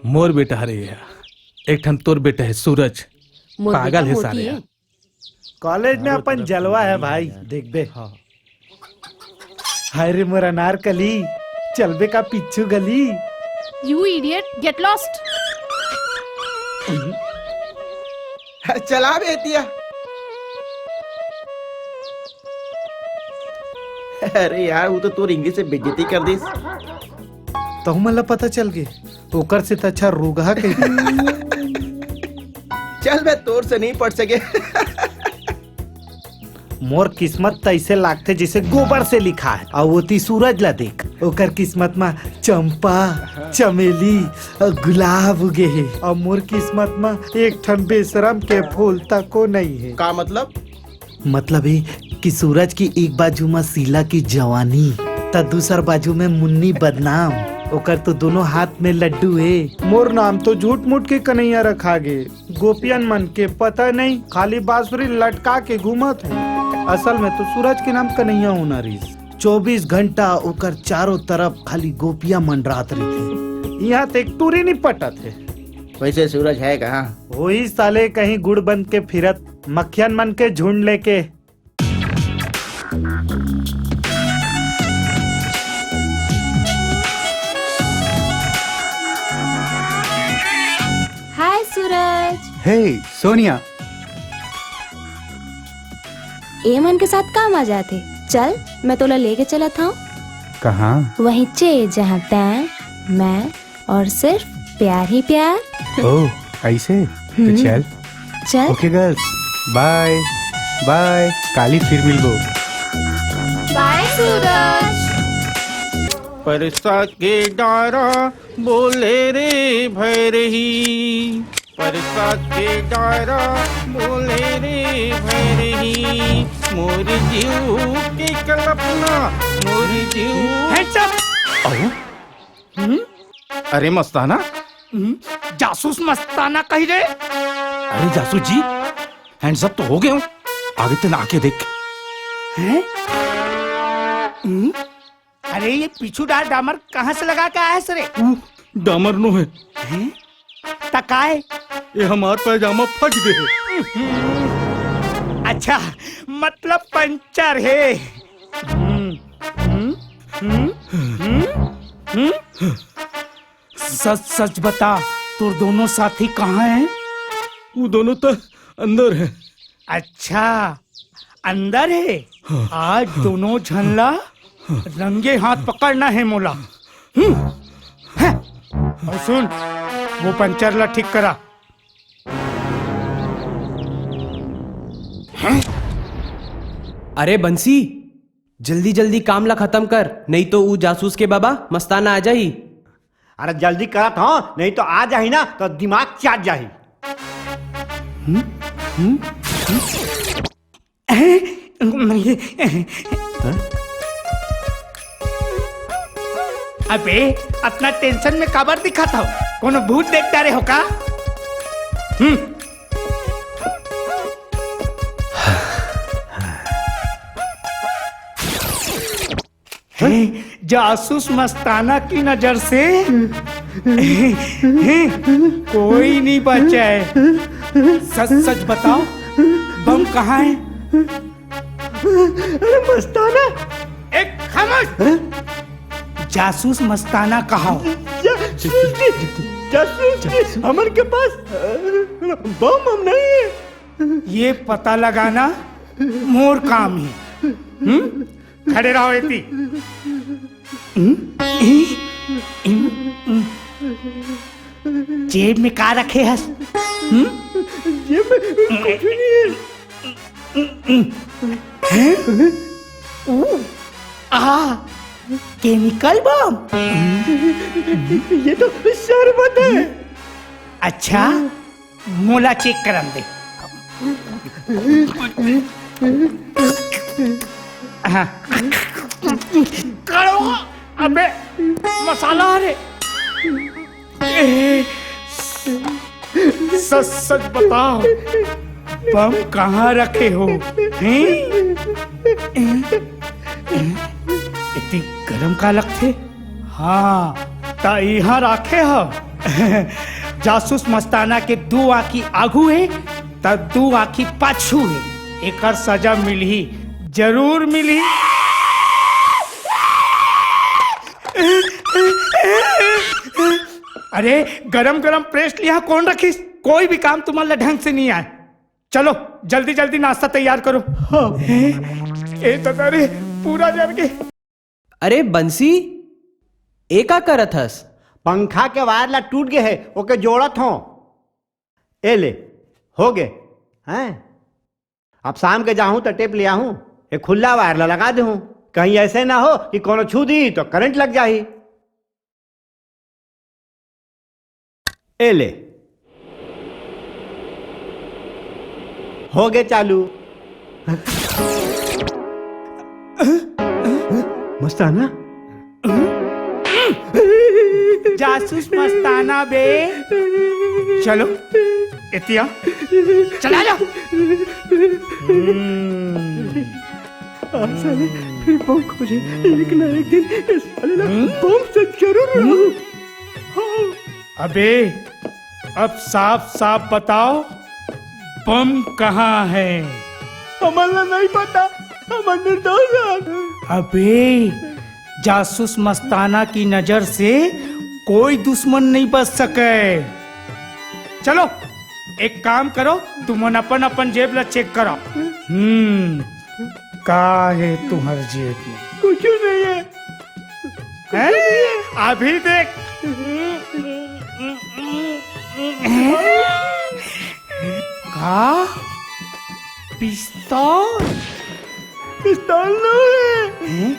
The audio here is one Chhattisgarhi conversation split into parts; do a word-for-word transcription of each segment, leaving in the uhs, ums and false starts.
मोर बेटा हरे ये, एक ठन तोर बेटा हे सूरज। मोर पागल बेटा हे मोती सारे हे। यार। कॉलेज में अपन जलवा हे भाई, देखबे। हाँ। हाय रे मोर अनारकली, चलबे का पिछू गली? You idiot, get lost. चला बे एतिया। अरे यार, वो तो तोर English से बेइज्जती कर दिस। तहु मन ला पता चल गे, ओकर से त अच्छा रुगहा कहि। चल बे, तोर से नहीं पढ़ सके। मोर किस्मत त अइसे लागथे जइसे गोबर से लिखा हे। अउ ओती सूरज ला देख, ओकर किस्मत म चंपा, चमेली अउ गुलाब उगे हे, अउ मोर किस्मत म एक ठन बेशरम के फूल तको नइ हे। का मतलब? मतलब हे कि सूरज की एक बाजू म शीला की जवानी, त दूसर बाजू में मुन्नी बदनाम। ओकर तो दोनों हाथ में लड्डू हे। मोर नाम तो झूठ मूठ के कन्हैया रखा गे। गोपियन मन के पता नहीं, खाली बांसुरी लटका के घूमत हूँ। असल में तो सूरज के नाम कन्हैया होना रहिस। चौबीस घंटा ओकर चारों तरफ खाली गोपियां मंडरात रहिथे। इहाँ तो एक टूरी नहीं पटत हे। वइसे सूरज हे कहाँ? वही साले कहीं गुड़ बन के फिरत मक्खियन मन के झुंड लेके। हाय सूरज। हे सोनिया। ए मन के साथ का मजा आथे? चल, मैं तोला लेके चलत हूँ। कहाँ? वहीं चे, जहाँ तैं, मैं और सिर्फ प्यार ही प्यार। ओह, अइसे? तो हम्म। चल। चल। OK girls, bye bye, काली फिर मिलबो। Bye सूरज। परसा के डारा बोले रे भैरही, परसा के डारा बोले रे भैरही, मोर जीव के कल्पना, मोर जीव। Hands up! अहो? हम्म? अरे मस्ताना। हम्म? जासूस मस्ताना कही रे। अरे जासूस जी, hands up तो हो गए हो, आगे तन आके देख। हैं? हम्म? अरे ये पीछू डार डामर कहाँ से लगा के आया है रे? उ डामर नो है। हैं? त काय? ये हमार पैजामा फट गए है। अच्छा, मतलब पंचर है। हम्म, हम्म, हम्म, हम्म, हम्म। सच सच बता, तोर दोनों साथी कहाँ हैं? वो दोनों तो अंदर है। अच्छा, अंदर है? हाँ। आज दोनों झन ला रंगे हाथ पकड़ना है मोला। हम्म। हैं? और सुन, वो पंचर ला ठीक करा। हैं? अरे बंसी, जल्दी जल्दी काम ला खतम कर, नहीं तो ऊ जासूस के बाबा मस्ताना आ जाही। अरे जल्दी करत हंव, नहीं तो आ जाही ना तो दिमाग चाट जाही। हम्म? हम्म? हम्म? अबे, अतना tension में काबर दिखत हव? कोनो भूत देख डारे हो का? हम्म। हैं? जासूस मस्ताना की नजर से कोई नहीं बचा है। सच सच बताओ, बम कहाँ है? अरे मस्ताना! एक खामोश! हैं? जासूस मस्ताना कहाँ हो? जासूस जी, जासूस जी, हमन के पास, अ, बम हम नहीं है। ये पता लगाना मोर काम है। हम्म? खड़े रहो एती। हम्म? जेब में का रखे हस? हम्म? जेब में कुछ नहीं है। हैं? ऊ, आ, chemical बम। ये तो शरबत है। अच्छा, मोला check करन दे। हाँ। कड़वा, अबे, मसाला रे। ए, सच सच बताओ, बम कहाँ रखे हो? हैं? इतनी गरम का लगथे? हाँ, त त इहाँ राखे ह। जासूस मस्ताना के दू आँखी आगू हे, त दू आँखी पाछू हे। एकर सजा मिलही, जरूर मिलही। अरे, गरम गरम प्रेस ल इहाँ कोन रखिस? कोई भी काम तुमन ला ढंग से नइ आय। चलो, जल्दी जल्दी नाश्ता तैयार करो। हाँ। ए ददा रे, पूरा जर गे। अरे बंसी, ए का करत हस? पंखा के वायर ला टूट गे हे, ओके जोड़त हों। ए ले, हो गे। हैं? अब शाम के जाहूं त टेप ले आहूं, ए खुल्ला वायर ला लगा देहूं। कहीं ऐसे ना हो कि कोनो छू दी त करंट लग जाही। ए ले, हो गे चालू। मस्ताना। जासूस मस्ताना बे। चलो, एती आ। चला जा। हम्म। आज साले फिर बम खोजे। एक ना एक दिन इस साले ला हम्म? बम से जरूर उड़ाऊं। हाँ। अबे, अब साफ साफ बताओ, बम कहाँ है? हमन ला नहीं पता, हमन निर्दोष हन। अबे, जासूस मस्ताना की नजर से कोई दुश्मन नहीं बच सके। चलो, एक काम करो, तुमन अपन अपन जेब ला चेक करो। हम्म, का हे तुम्हर जेब में? कुछ नहीं है। हैं? अभी देख। का? पिस्तौल? पिस्तौल नहीं है। हैं?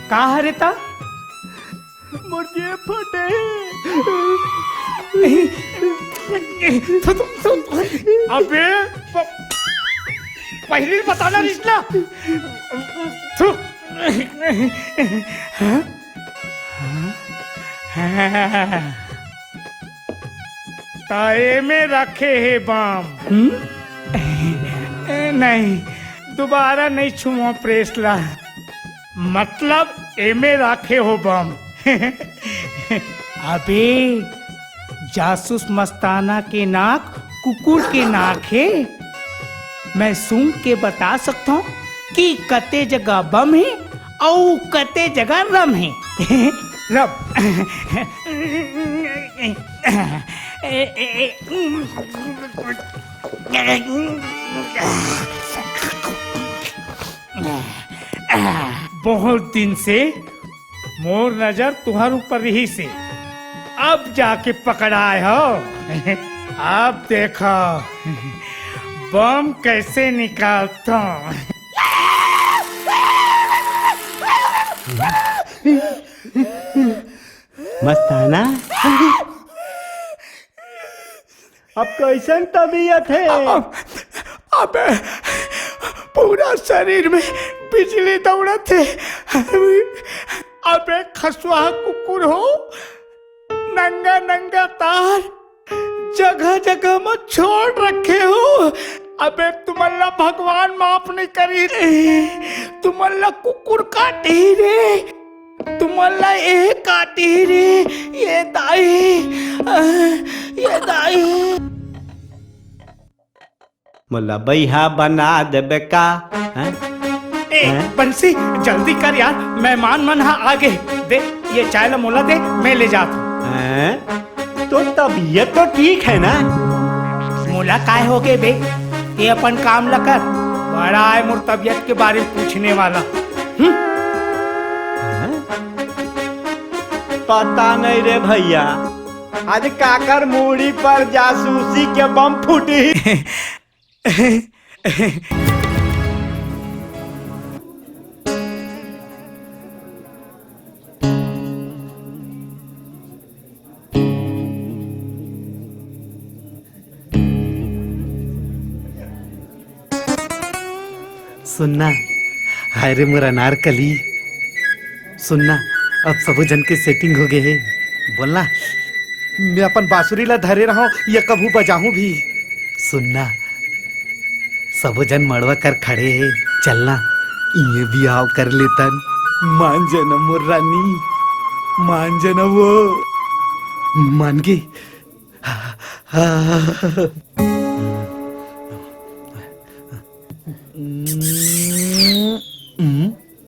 का हरे ता? मोर जेब फटे हे। थु, थु, थु। अबे, प-, पहिली बताना रिश्ता। थु। हाँ? हाँ? हाँ। त एमे रखे हे बम। हम्म? ए, नहीं, दोबारा नहीं छुओ प्रेस ला। मतलब एमे राखे हो बम। अबे, जासूस मस्ताना के नाक कुकुर के नाक हे। मैं सूंघ के बता सकथों कि कते जगह बम हे अउ कते जगह रम हे। रम। बहुत दिन से मोर नजर तुहर ऊपर रिहिसे, अब जाके पकड़ाए हो। अब देखो बम कैसे निकालता हूँ। मस्ताना, अब कैसन तबीयत हे? अब, अबे, पूरा शरीर में बिजली दौड़त हे। अबे खसुआ कुकुर हो, नंगा नंगा तार जगह जगह में छोड़ रखे हो। अबे तुमन ला भगवान माफ नहीं करी रे, तुमन ला कुकुर काटी रे। तुमन ला ए काटी रे, ये दाई, अ, ये दाई। मोला बइहा बना देबे का? हैं? ए, हैं? बंसी, जल्दी कर यार, मेहमान मन हा आगे। दे, ये चाय ला मोला दे, मैं ले जात हूँ। हैं? तो तबीयत तो ठीक है ना? मोला काय हो गे बे? ते अपन काम ला कर। बड़ा आय मोर तबीयत के बारे में पूछने वाला। हम्म? हैं? पता नहीं रे भैया, आज काकर मूड़ी पर जासूसी के बम फूटी। सुनना, हाय रे मोर अनारकली। सुनना, अब सबो जन के सेटिंग हो गे हे। बोलना, मैं अपन बांसुरी ला धरे रहूं, ये कभू बजाहूं भी। सुनना, सबो जन मड़वा कर खड़े हे, चलना, इये बिहाव कर लेतन। मान जाना मोर रानी, मान जाना वो। मान गे।